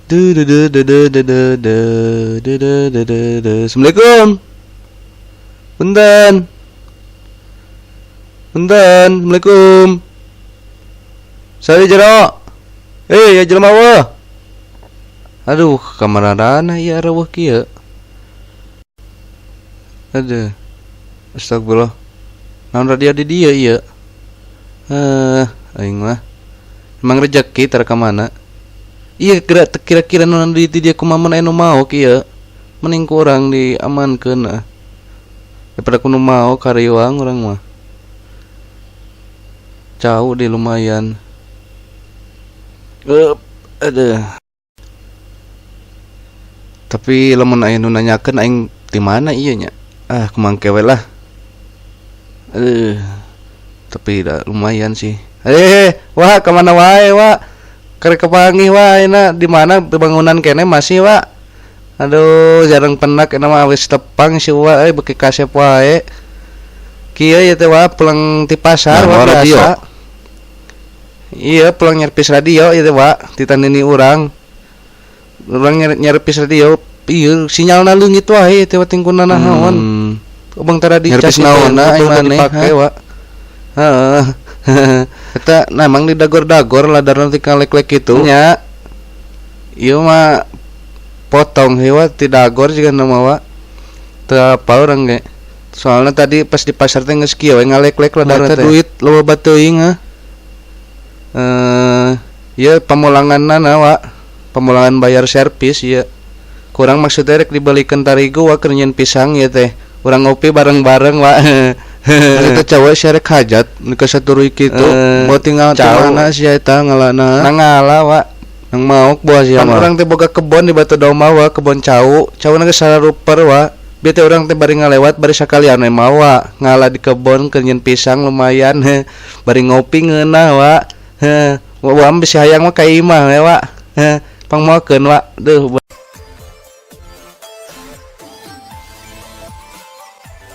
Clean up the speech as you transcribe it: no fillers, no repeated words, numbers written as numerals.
Du du du du du du du du du du du du du. Assalamualaikum. Punten. Punten. Assalamualaikum. Saya jero. Eh, ya jelema weh. Aduh, kamarana ieu areuweuh kieu. Aduh. Astagfirullah. Naon radio di dieu ieu? Eh, aing mah. Emang rejeki tara ka mana? Iya kira kira-kira nu di dieu kumaha mun aya nu maok ieu. Mending ku urang diamankeun ah. Daripada ku nu maok kariwang urang mah. Cau di lumayan. Eup, aduh. Tapi lamun aya nu nanyakeun aing ti mana ieu nya? Ah, kumangke we lah. Aduh. Tapi da lumayan sih. Eh, wah kemana wae, Wak? Karek kapanggih wa ayeuna di mana bangunan kene masih, Wak? Aduh, jarang penak eta mah awis tepang si Wa euy beuki kasep wae. Kieu ieu teh Wa pulang ti pasar Nah, wa radio. Biasa. Iya, pulang nyervis radio ieu teh Wa, ti nini urang. Urang nyervis radio, ieu sinyalna leungit wae teh wa tingkuna naon. Ubang tara dicas Nyervis naonna aing maneh, dipake ha? Wa. Heeh. Eta nah emang di dagor-dagor ladarna ti kalek-lek kitu nya. Ieu mah potong hewa ti dagor juga nama wa. Teu apa urang ge. Soalnya tadi pas di pasar teh geus kieu we ngalek-lek ladarna Eta teh. Duit loba teuing ah. Eh, ieu pamulanganna wa. Pamulangan bayar servis ieu. Kurang maksudnya rek dibelikeun tarigu wa keur nyieun pisang ieu teh. Urang ngopi bareng-bareng wa. Eta cewek sia rek hajat ka saturuy kitu. Eh, Mau tinggal ti cau. mana sia eta ngalana? Nang ngala wa. Nang maok buah sia Pan mah. urang teh boga kebon di Batu Domba wa, kebon cau. Cau na geus saruper wa. Bieu teh urang teh bari ngalewat bari sakalian we mawa. Ngala di kebon keur nyieun pisang lumayan heh. Bari ngopi ngeunah wa. Heh. Wa bisi hayang mah ka imah we wa. Heh. Pangmaokeun wa. Duh.